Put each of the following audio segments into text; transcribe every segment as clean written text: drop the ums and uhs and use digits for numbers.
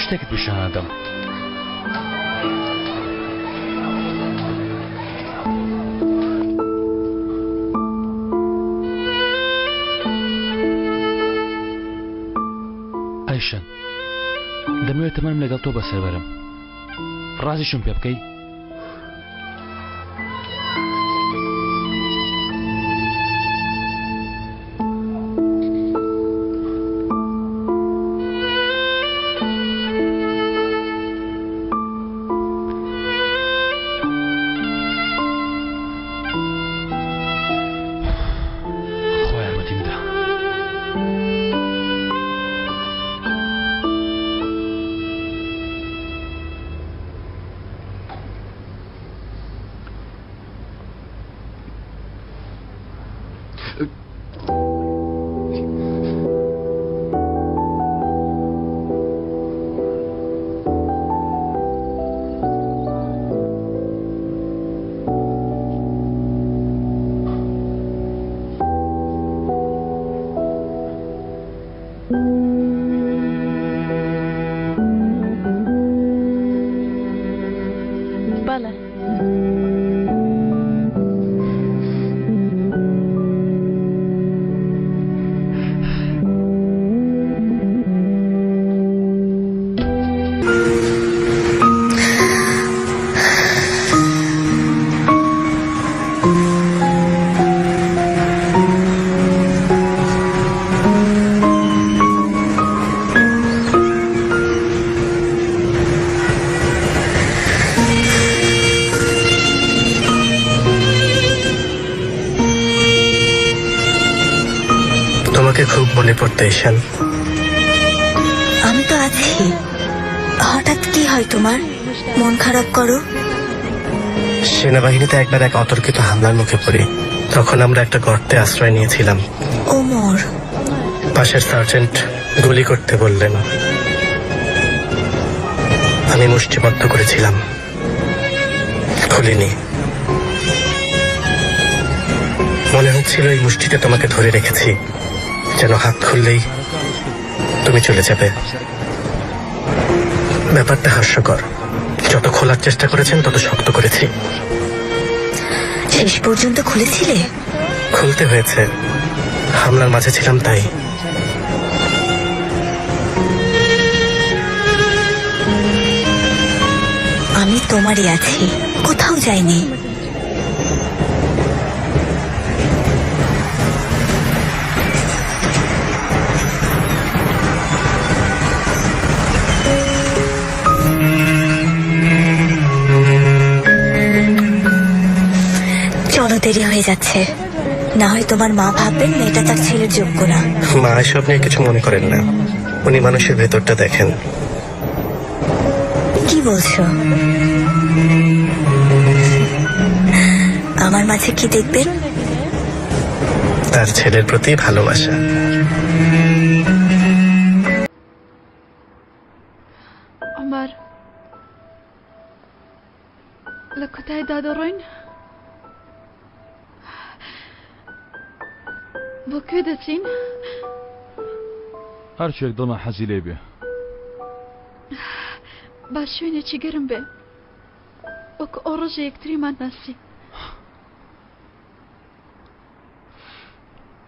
شتێکت پیشانەدەم. ئایشەن دەمەوێت تەمەنم لەگەڵ تۆ بەسەر بەرم ڕازیشم پێ بکەی؟ خوا یارمەتیم بدە. بەڵێ. তোমাকে খুব মনে পড়তো ঈশান। আমি তো আছি। হঠাৎ কি হয় তোমার? মন খারাপ করো? সেনাবাহিনীতে একবার এক অতর্কিত হামলার মুখে পড়ি। তখন আমরা একটা গর্তে আশ্রয় নিয়েছিলাম। ওমর। পাশের সার্জেন্ট গুলি করতে বললেন, আমি মুষ্টিবদ্ধ করেছিলাম, খুলিনি। মনে হচ্ছিল এই মুষ্টিতে তোমাকে ধরে রেখেছি, যেন হাত খুললেই তুমি চলে যাবে। ব্যাপারটা হাস্যকর। যত খোলার চেষ্টা করেছেন তত শক্ত করেছি। শেষ পর্যন্ত খুলেছিলে? খুলতে হয়েছে, হামলার মাঝে ছিলাম তাই। আমি তোমারই আছি, কোথাও যাইনি। চলো, দেরি হয়ে যাচ্ছে। না হয় তোমার মা ভাববেন মেয়েটা তার ছেলের যোগ্য না। মা এসব নিয়ে কিছু মনে করেন না, উনি মানুষের ভেতরটা দেখেন। কি বলছো? আমার মাঝে কি দেখবেন? তার ছেলের প্রতি ভালোবাসা। عومەر لە کۆتاییدا دەڕۆین؟ بۆ کوێ دەچین؟ هەر کوێک دڵمان حەزی لێ بێ. با شوێنێکی گەرم بێ، وەکو ئەو ڕۆژە یەکتریمان ناسی.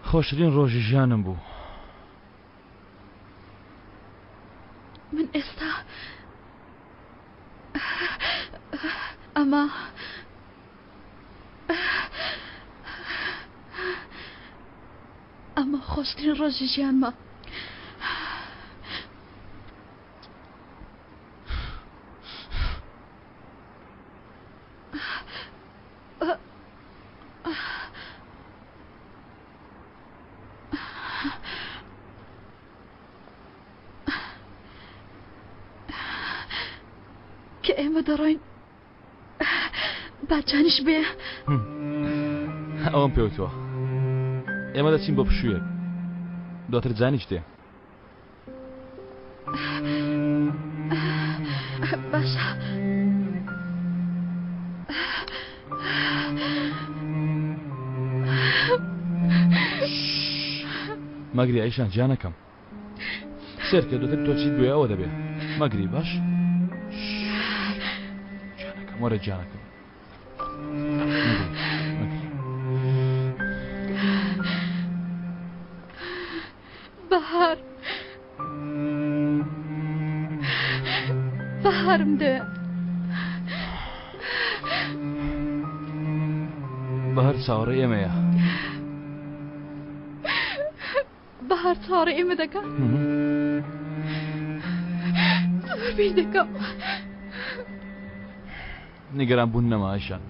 خۆشترین ڕۆژی ژیانم بوو. من ئێستا ئەمە ئەمە خۆشترین ڕۆژی ژیانمە. کە ئێمە دەڕۆین باجانیش بێ. ئەوەم پێوتووە. ئێمە دەچین بۆ پشوویەک، دواتر جانیش دێ. باشە. مەگری ئەیشان گیانەکەم. سێرکە دواتر تۆ چیت بوێ ئەوە دەبێ. مەگری باش گیانەکەم وەرە گیانەکەم بەهار بەهارم دەوێ بەهار چاوەڕێ ئێمەیە بەهار چاوەڕێ ئێمە دەکا زۆر بیر دەکەم نیگەران بوون نەما ئەیشان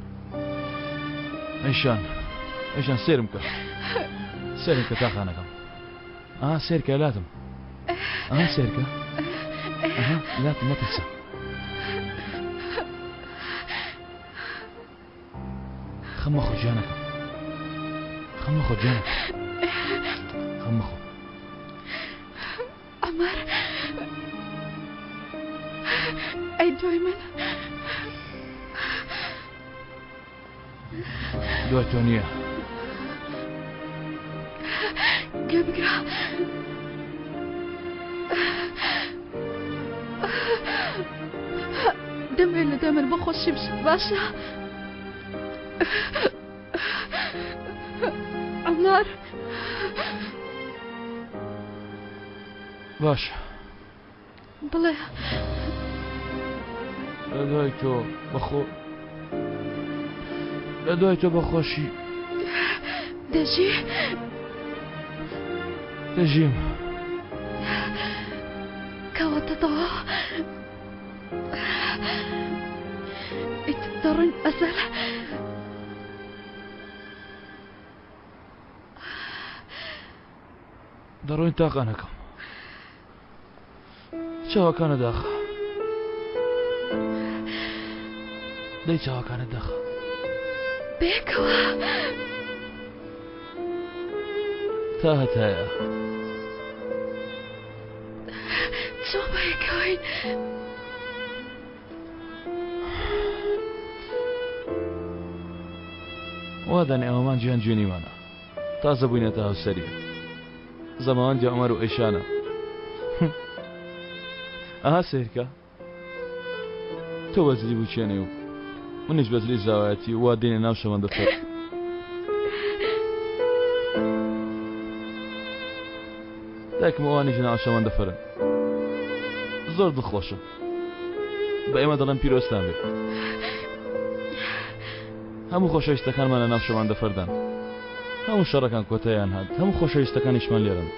ئەیشان ئەیشان سێرم کە سێرم کە تاقانەکەم ئا سێرکە لاتم ئا سێرکە ئەها لاتم مەترسە خەم مەخۆ گیانەکەم خەم مەخۆ گیانەکەم خەم مەخۆ عەمار ئەی دوای من دوای تۆ نییە گوێ بگرە دەمەوێت لە دوای من بۆ خۆشی بژیت باشە عەمار باشە بڵێ لە دوای تۆ بەخۆ لە دوای تۆ بەخۆشی دەژی دەژیم کەواتە تەواو ئیتر دەڕۆین ئەزەل دەڕۆین تاقانەکەم چاوەکانە داخە دەی چاوەکانە داخە بێکەوە تا هەتایە چۆن بەیەکەوەین وا دانێ ئەوەمان جیهان جوێنیمانە تازە بووینەتە هاوسەریەک زەماوەندی عومەر و ئەیشانە ئەها سەیرکە تۆ بەجلی بووکێنێ و منیش بەجلی زاوایەتی وا دێنە ناو شەمەندەفەر دایکم ئەوانیش ناو شەمەندەفەرن زۆر دڵخۆشم بە ئێمە دەڵێن پیرۆزتان بێت هەموو خۆشەویستەکانمان لە ناو شەمەندەفەردان هەموو شەڕەکان کۆتاییان هات هەموو خۆشەویستەکانیشمان لێرەن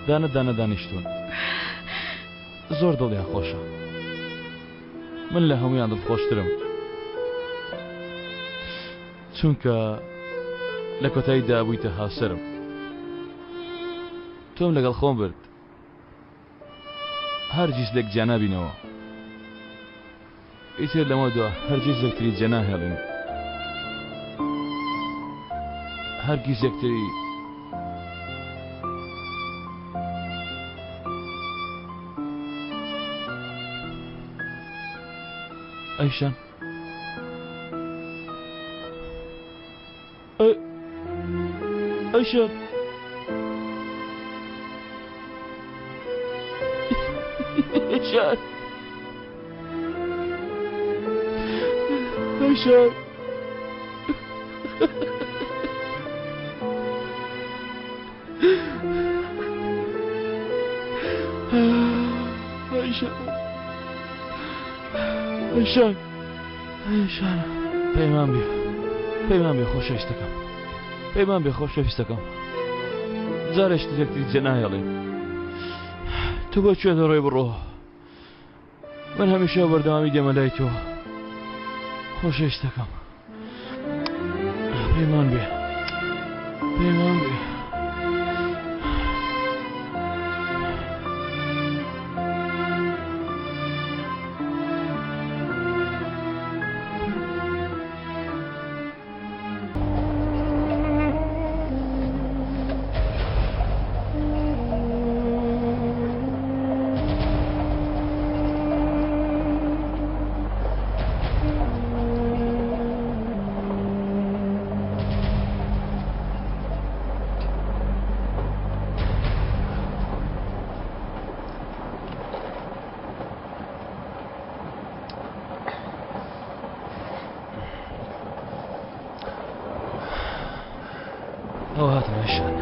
دانە دانە دانیشتوون زۆر دڵیان خۆشە من لە هەمویان دڵخۆشترم چونکە لە کۆتاییدا بوویتە هاوسەرم تۆم لەگەڵ خۆم برد هەرگیز لێک جیا نابینەوە. ئیتر لەمە دوا هەرگیز یەکتری جێناهێڵین. هەرگیز یەکتری ئەیشان ئەیشان ئەیشان ئەیشان ئەیشان ئەیشان ئەیشان پەیمان بێ پەیمان بێ خۆشەویستەکەم پەیمان بێ خۆشەویستەکەم جارێک یەکتری جێناهێڵین تۆ بۆ کوێ دەڕۆی بڕۆ من هەمیشە بەردەوامی دێمە لای تۆ خۆشەویستەکەم پەیمان بێ پەیمان بێ ئەوە هاتم ئەیشان.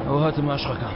ئەوە هاتم عاشقەکەم.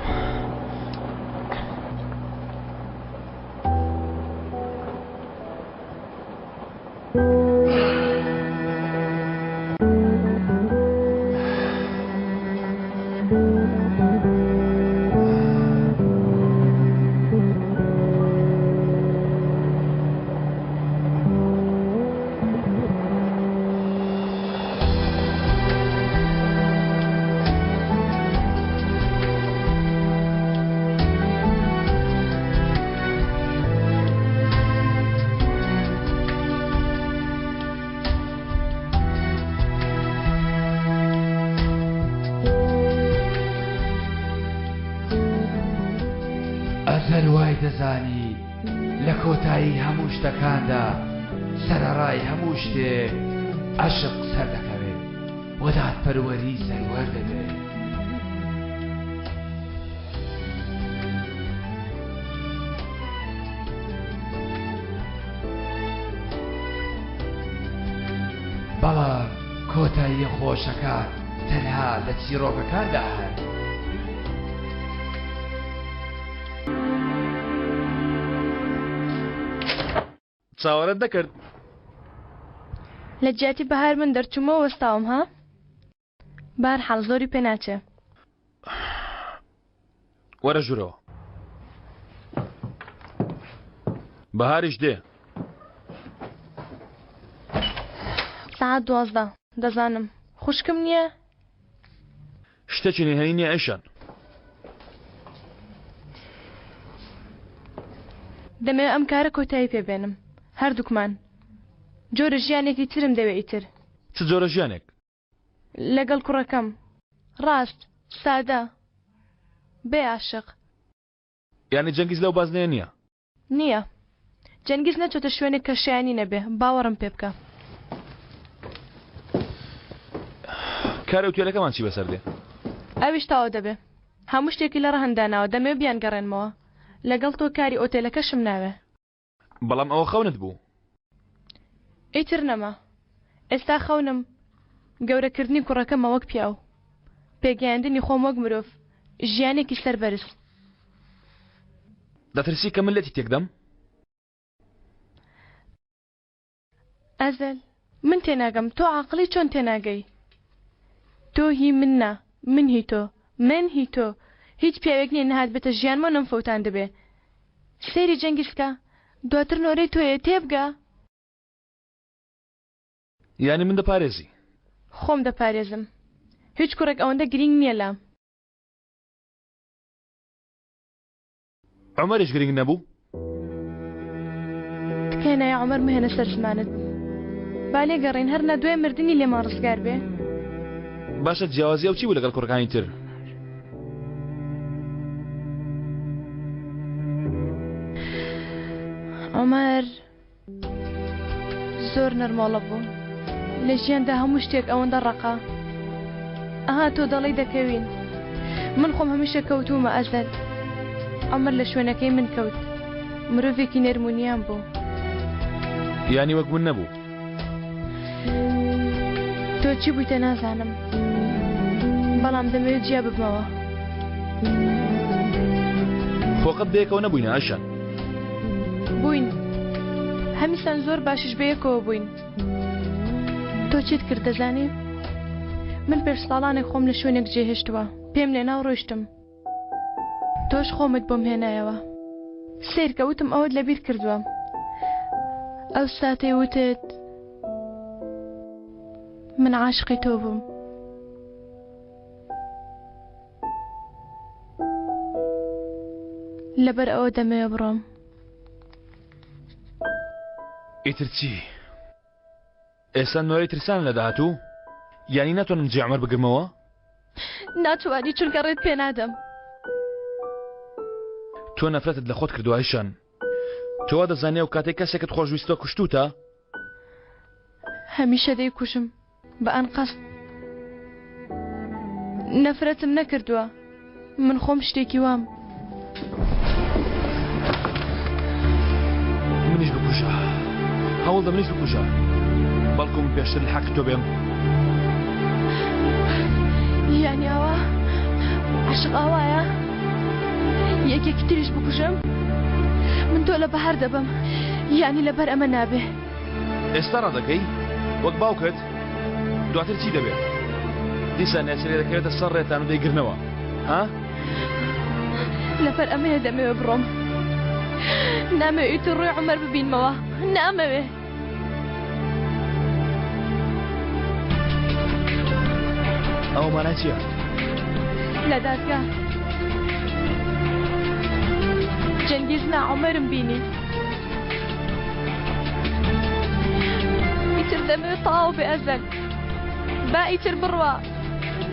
ئەزەل وای دەزانی لە کۆتایی هەموو شتەکاندا سەرەڕای هەموو شتێک عەشق سەردەکەوێت و دادپەروەری سەروەر دەبێت. بەڵام کۆتاییە خۆشەکان تەنها لە چیڕۆکەکاندا هەن. چاوەڕێت دەکرد. لە جیاتی بەهار من دەرچوومەوە وەستاوم ها؟ بەهەرحاڵ زۆری پێ ناچێ. وەرە ژوورەوە. بەهاریش دێ. سەعات 12 دەزانم. خوشکم نییە؟ شتێکی نهێنی نییە ئەیشان. دەمەوێ ئەم کارە کۆتایی پێ بێنم. هەردووکمان. جۆرە ژیانێکی ترم دەوێ ئیتر. چ جۆرە ژیانێک؟ لەگەڵ کوڕەکەم. ڕاست، سادە. بێ عاشق. یانی جەنگیز لەو بازنەیە نییە؟ نییە. جەنگیز نەچۆتە شوێنێک کە شایەنی نەبێ، باوەڕم پێ بکە. کاری ئوتێلەکەمان چی بەسەر دێ؟ ئەویش تەواو دەبێ. هەموو شتێکی لە ڕەهن داناوە، دەمەوێ بیانگەڕێنمەوە. لەگەڵ تۆ کاری ئۆتێلەکەشم ناوێ. بەڵام ئەوە خەونت بوو. ئیتر نەما. ئێستا خەونم گەورەکردنی کوڕەکەمە وەک پیاو. پێگەیاندنی خۆم وەک مرۆڤ. ژیانێکی سەربەرز. دەترسی کە من لێتی تێکدەم؟ ئەزەل، من تێناگەم تۆ عاقڵی چۆن تێناگەی؟ تۆ هی من نا، من هی تۆ، من هی تۆ، هیچ پیاوێک نییە نەهاتبێتە ژیانمەوە نەمفەوتاندبێ. سەیری جەنگیز بکە، دواتر نۆرەی تۆیە، تێبگە. یانی من دەپارێزی؟ خۆم دەپارێزم. هیچ کوڕێک ئەوەندە گرینگ نییە لام. عومەریش گرنگ نەبوو؟ تکایە ناوی عومەر مەهێنە سەر زمانت. با لێگەڕێین هەر نا دوای مردنی لێمان ڕزگار بێ. باشە جیاوازی ئەو چی بوو لەگەڵ کوڕەکانی تر؟ عومەر. زۆر نەرمۆڵە بوو لە ژیاندا هەموو شتێک ئەوەندە ڕەقە ئەها تۆ دەڵێی دەکەوین من خۆم هەمیشە کەوتوومە ئەزەل عومەر لە شوێنەکەی من کەوت مرۆڤێکی نەرمونیان بوو. یانی وەک من نەبوو. تۆ چی بوویتە نازانم بەڵام دەمەوێت جیا ببمەوە. خۆ قەت بەیەکەوە نەبووینە ئایشە. بووین هەمیسان زۆر باشیش بەیەکەوە بووین. تۆ چیت کرد دەزانی؟ من پێش ساڵانێک خۆم لە شوێنێک جێهێشتووە پێم لێنا و ڕۆیشتم. تۆش خۆمت بۆم هێنایەوە. سەیرکە وتم ئەوەت لەبیر کردووە. ئەو ساتەی وتت من عاشقی تۆ بووم. لەبەر ئەوە دەمەوێ بڕۆم. ئیتر چی؟ ئێستا نۆرەی ترسانە لە داهاتوو؟ یانی ناتوانم جێی عومەر بگرمەوە؟ ناتوانی چونکە ڕێت پێ نادەم. تۆ نەفرەتت لە خۆت کردووە ئایشان. تۆ وا دەزانی ئەو کاتەی کەسێکت خۆشویستوە کوشتووتە؟ هەمیشە دەیکوژم بە ئەنقەست. نەفرەتم نەکردووە. من خۆم شتێکی وام. بکوژە هەوڵ دە منیش بکوژە بەڵکو من پێشتر لە حەقی تۆ بێم. یانی ئەوە عەشق ئاوایە؟ یەکێکی تریش بکوژم؟ من تۆ لە بەهار دەبەم یانی لەبەر ئەمە نابێ. ئێستا ڕادەکەی وەک باوکت؟ دواتر چی دەبێت؟ دیسان نێچیرێ دەکەوێتە سەر ڕێتان و دەیگرنەوە ها؟ لەبەر ئەمەیە دەمەوێ بڕۆم نامەوێ ئیتر ڕووی عومەر ببینمەوە نامەوێ. ئەوە مانای چییە؟ لە دادگا جەنگیز نا عومەرم بینی ئیتر دەمەوێت تەواو بێ ئەزەل با ئیتر بڕوا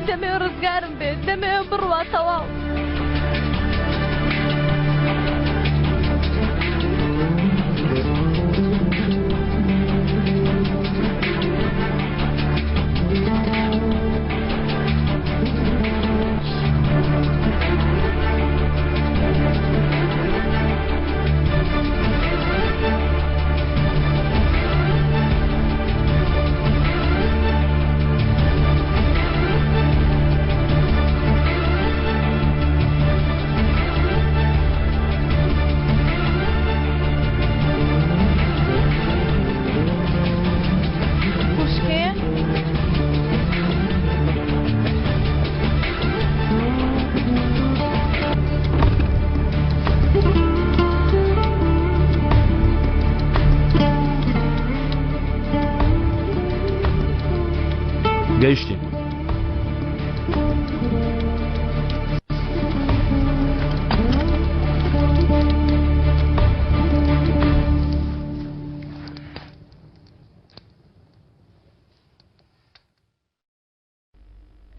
دەمەوێت ڕزگارم بێ دەمەوێت بڕوا تەواو. خوشکێ گەیشتین.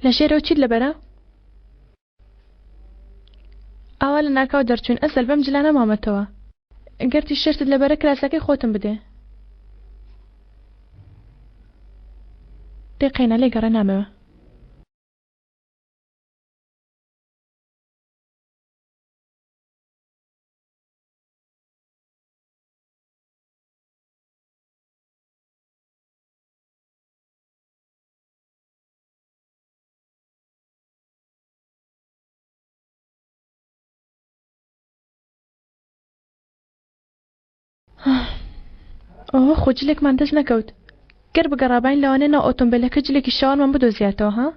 لە ژێرەوە چیت لەبەرە؟ ئاوا لە ناکاو دەرچووین ئەزەل بەم جلانە مامەتەوە گەر تیشێرتت لەبەرە کراسەکەی خۆتم بدێ. دەی قەینا لێگەڕێ نامەوێ. ئۆه خۆ جلێکمان دەست نەکەوت گەر بگەڕاباین لەوانەیە ناو ئۆتۆمبێلەکە جلێکی شەوانمان بدۆزیاتەوە ها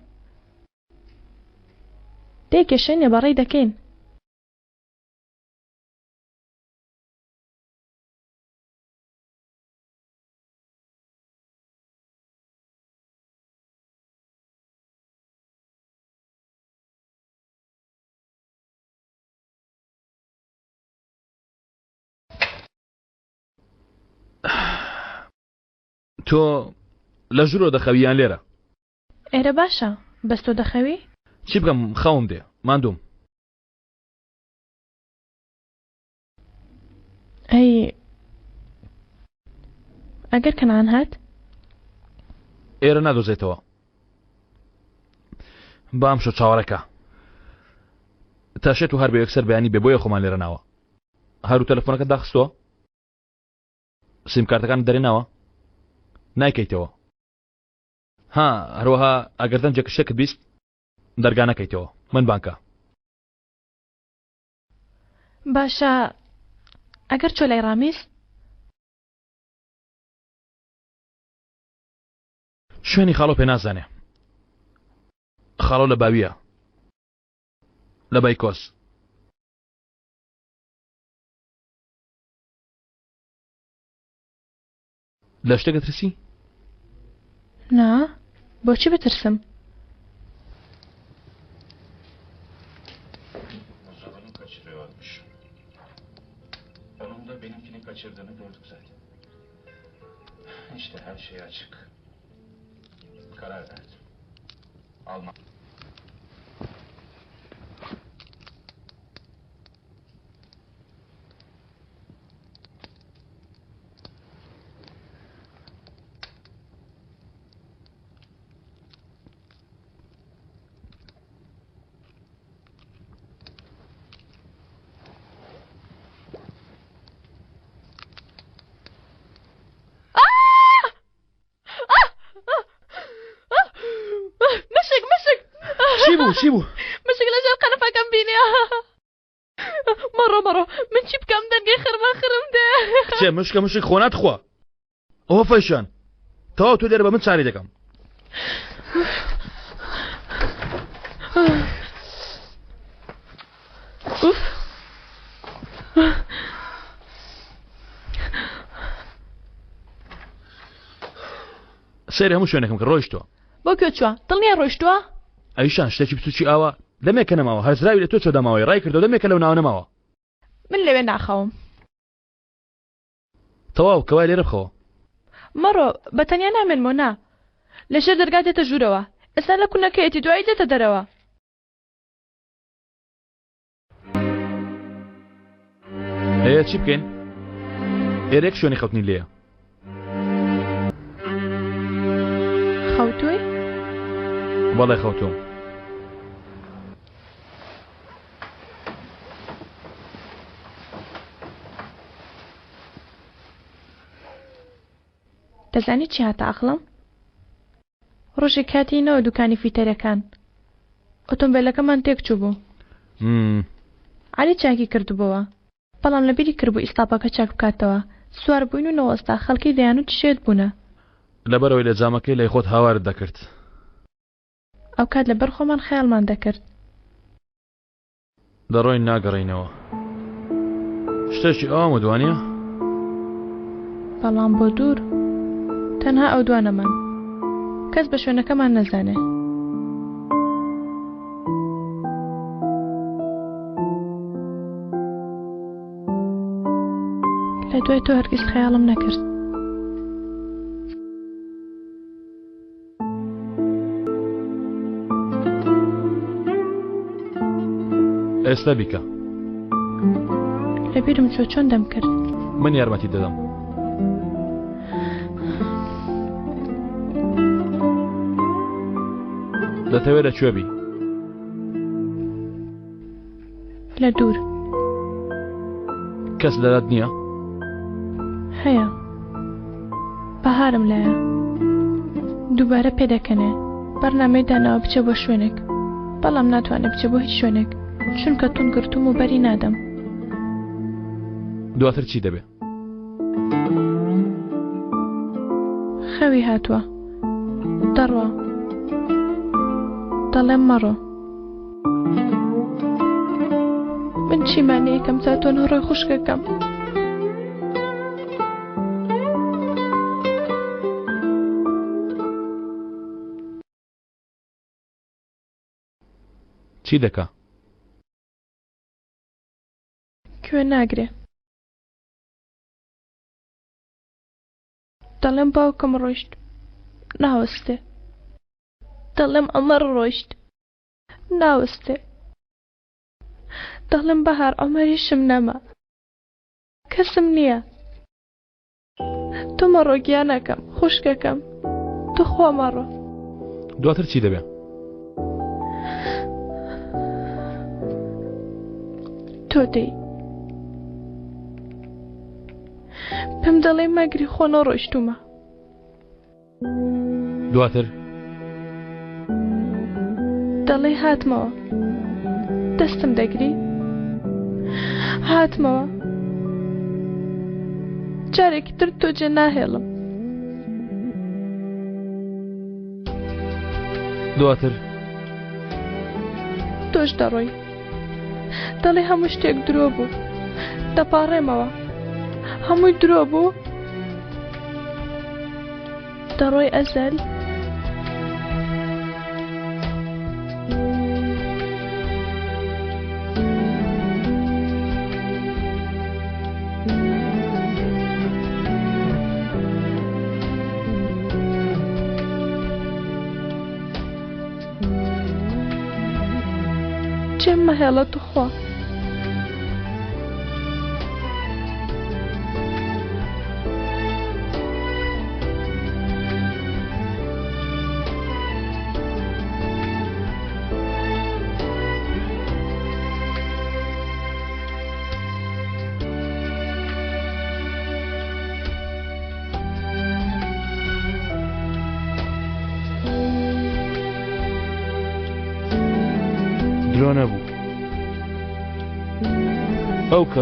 دەی کێشە نییە بەڕێی دەکەین. تۆ لە ژورۆ دەخەوی یان لێرە؟ ئێرە باشە بەس تۆ دەخەوی؟ چی بکەم خەوم دێ ماندووم. ئەی ئەگەر کەنعان هات؟ ئێرە نادۆزێتەوە با ئەمشەو چاوەڕێکە تا شێت و هەر بە یەکسەر بەیانی بێ بۆیە خۆمان لێرە ناوە هەرو تەلەفۆنەکە داخستووە سیم کارتەکان دەرێناوە نایکەیتەوە ها هەروەها ئەگەر دەنجێک شتێکت 20 دەرگا نەکەیتەوە من بانکە باشە ئەگەر چۆ لای ڕامیز؟ شوێنی خاڵۆ پێ نازانێ خاڵۆ لە باویە لە بایکۆس. لە شتێک دەترسی؟ نا بۆچی بترسم؟ Buzdolabını kaçırıyormuş. Onun da benimkini kaçırdığını gördük zaten. İşte her şey açık. Karar verdim. Alma. چی بوو؟ مشک لەژێر قەنەفەکەم بینی. مەڕۆ مەڕۆ من چی بکەم دەنگی خرمە خرم دێ. کچێ مشکە مشک خۆ ناتخوا. ئەوە فەیشان. تەواو تۆ لێرە بە من چاری دەکەم. ئوف. سەیری هەموو شوێنێکم کرد ڕۆیشتووە. بۆ کوێ چووە؟ دڵنیا ڕۆیشتووە؟ ئەیشان شتێکی بچوکی ئاوا دەمێکە نەماوە هەرزراوی لە تۆ چۆ داماوەی ڕای کردەوە دەمێکە لەو ناوە نەماوە. من لەوێ ناخەوم. تەواو کەوای لێرە بخەوە. مەڕۆ بە تەنیا نامێنمەوە نا. لە ژێر دەرگا دێتە ژوورەوە. ئێستا لە کونەکەیەتی دوایی دێتە دەرەوە. ئێ چی بکەین؟ ئێرە یەک شوێنی خەوتنی لێیە. خەوتووی؟ بەڵێ خەوتووم. دەزانی چی هاتە عەقڵم؟ ڕۆژێک هاتینەوە دوکانی فیتەرەکان ئۆتۆمبێلەکەمان تێک چووبوو. عەلی چاکی کردبۆوە بەڵام لەبیری کردبوو ئیستاپەکە چاک بکاتەوە سوار بووین و نەوەستا خەڵکی دەیانوت شێت بوونە. لەبەرئەوەی لە جامەکەی لای خۆت هاوارت دەکرد. ئەوکات لەبەر خۆمان خەیاڵمان دەکرد. دەڕۆین ناگەڕێینەوە. شتێکی ئەوام وت وانیە؟ بەڵام بۆ دوور تەنها ئەو دوانەمان کەس بە شوێنەکەمان نەزانێ. لە دوای تۆ هەرگیز خەیاڵم نەکرد. ئێستا بیکە. لەبیرم چۆ چۆن دەم کرد. من یارمەتی دەدەم. دەتەوێت لە کوێ بی؟ لە دوور. کەس لەلات نییە؟ هەیە. بەهارم لایە. دووبارە پێدەکەنێ. بەرنامەی داناوە بچێ بۆ شوێنێک. بەڵام ناتوانێ بچێ بۆ هیچ شوێنێک. چونکە توند گرتووم و بەری نادەم. دواتر چی دەبێ؟ خەوی هاتووە. دەڕوا. دەڵێم مەڕۆ. من چیمان یەکەم تا تۆ نەڕۆی خوشکەکەم. چی دەکا؟ کوێ ناگرێ. دەڵێم باوکم ڕۆیشت ناوەستێ. دەڵێم عومەر ڕۆیشت ناوەستێ. دەڵێم بەهار عومەریشم نەما. کەسم نییە. تۆ مەڕۆ گیانەکەم، خوشکەکەم. توخوا مەڕۆ. دواتر چی دەبێ؟ تۆ دێی. پێم دەڵێی مەگری خۆ نەڕۆیشتوومە. دواتر؟ دەڵێی هاتمەوە. دەستم دەگری؟ هاتمەوە. جارێکی تر تۆ جێ ناهێڵم. دواتر؟ تۆش دەڕۆی. دەڵێ هەموو شتێک درۆ بوو. دەپاڕێمەوە. هەمووی درۆ بوو؟ دەڕۆی ئەزەل؟ جێم مەهێڵە توخوا. ئەو کە.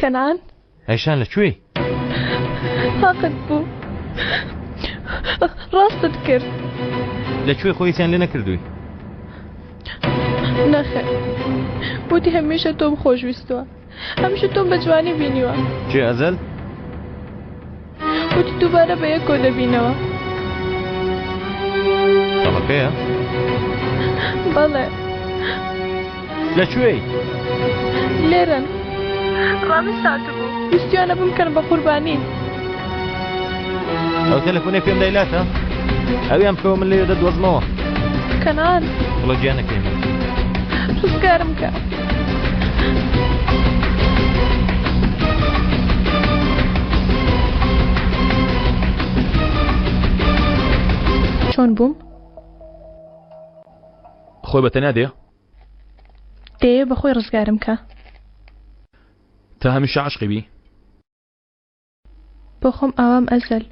کەنان ئەیشان لە کوێی؟ حەقت بوو ڕاستت کرد لە کوێ خۆیتیان لێ نەکردووی؟ نەخێر وتی هەمیشە تۆم خۆشویستووە هەمیشە تۆم بە جوانی بینیوە کێ ئەزەل؟ وتی دووبارە بە یەک کۆ دەبینەوە تەڵەکەیە؟ بەڵێ لە کوێی؟ لێرەن ڕامیز هاتبوو ویستیانە بمکەن بە قوربانی ئەو تەلەفۆنەی پێم دای لاتە؟ ئەویان بکەوە من لێ دەدۆزمەوە کەنان وڵە گیانەکەی من ڕزگارم کە چۆن بووم؟ خۆی بە تەنیا دێ؟ دەیەوێ بە خۆی ڕزگارم کا. تا هەمیشە عەشقی بی؟ بۆ خۆم ئاوام ئەزەل.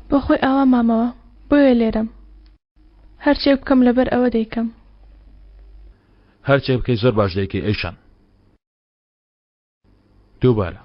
بۆ خۆی ئاوا مامەوە بۆیە لێرەم. هەرچێک بکەم لەبەر ئەوە دەیکەم. هەرچێک بکەی زۆر باش دەیکەی ئەیشان. دووبارە.